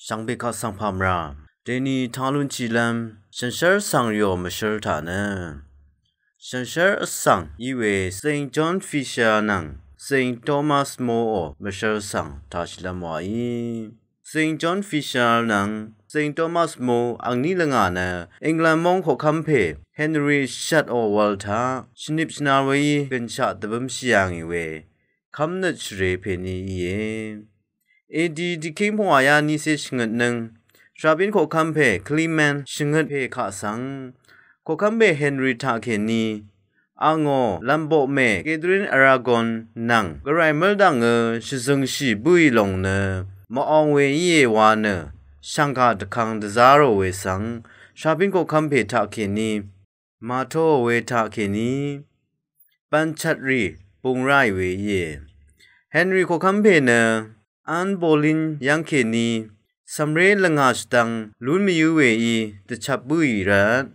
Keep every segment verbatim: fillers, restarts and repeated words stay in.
Shvngbe kaq svng pàmvrà deni taq lúnshìlv́m shànshér vsvng rìò mvshǿl taq nø shànshér vsvng í we Saint John Fisher nvng Saint Thomas Moreò mvshǿl svng taq shìlv́m wàí. Saint John Fisher nvng Saint Thomas More angní lvngà nø England móng koqkv́m pè Henry shvtò wv̄l taq shvnip shvnar weí gø̀nshaq dvbǿmshì yà ngì we kv́mnøt shvrē pèní íe. Edi dvkíng pungwàyá nícé shvngøtnǿng shvrabín koqkv́m pè Clement shvngøt pè kaq svng koqkv́m pè Henry taqkèní angò lv̀mboqmè Catherine Aragon nvng gvray mǿldv̀ngø shvzøngshì bǿì lòng nø mv-ong we íe wa nø shv̀ngkà dvkvng dvzá rò we svng shvrabín koqkv́m pè taqkèní màtóò we taqkèní bv̀nchvtrì bung ráì we íe. Henry koqkv́m pè nø Anne Boleyn yv́ngkèní cv̀mré lvngà shvdvng lún mvyǿ weí dvchvp bǿì rvt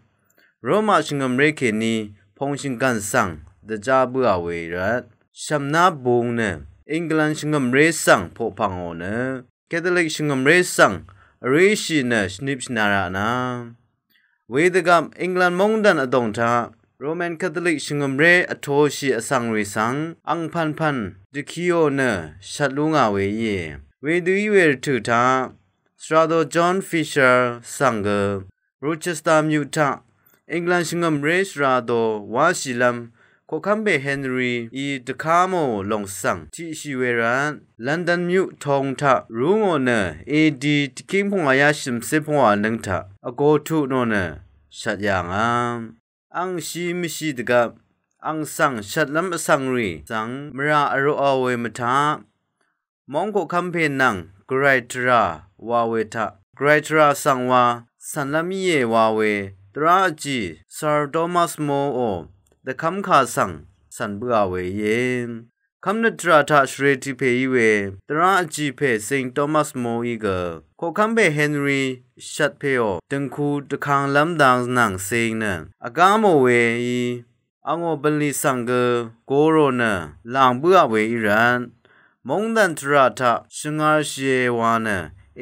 Roma shvngø̀mré kèní pongshø̀nggv̀n svng dvjá bǿà we rvt shv̀mná bung nø England shvngø̀mré svng poqpv̀ngò nø Catholic shvngø̀mré svng vríshì nø shvnip shvnara na. Wedvgvp England móngdàn vdòng taq Roman Catholic shvngø̀mré vtoshì vsvng rì svng angpv̀npv̀n dvkiò nø shvt lú ngà we íe. Wedø í we rvtø̀ taq svrado John Fisher svng gø Rochester myuq taq England shvngø̀mré svrado wáshìlv́m koqkv́m pè Henry í dvkámò lòng svng tiqshì we rvt London myuq tong taq rú ngò nø edi dvkíng pungwàyá shø̀mcé pungwà nøng taq vgō tuq nò nø shvt yà ngà. Angshì mvshì dvgvp ang svng shvtlv́m vsvng rì svng mvrà vroqò we mvtaq móng koqkv́m pè nvng gvray tvrà wa we taq gvray tvrà svng wa cv̀nlv́m íe wa we tvrá vjì Sir Thomas Moreò dvkv́mkà svng cv̀n bǿà we íe. Kv́mnøt tvrà taq shvrē tiq pè í we tvrá vjì pè Saint Thomas Moreí gø koqkv́m pè Henry shvt pèò dø̀ngku dvkanglv́m dang nvng cing nø vgámò weí angò bv̀nlì svng gø gorò nø làng bǿà we í rvt móngdàn tvrà taq shvngarshìe wa nø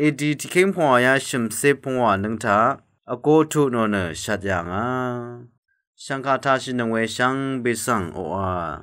edi tiqkíng pungwàyá shø̀mcé pungwà nøng taq vgō tuq nò nø shvt yà ngà. Shv̀ngkà taqshìnøng we shvngbe svng oqà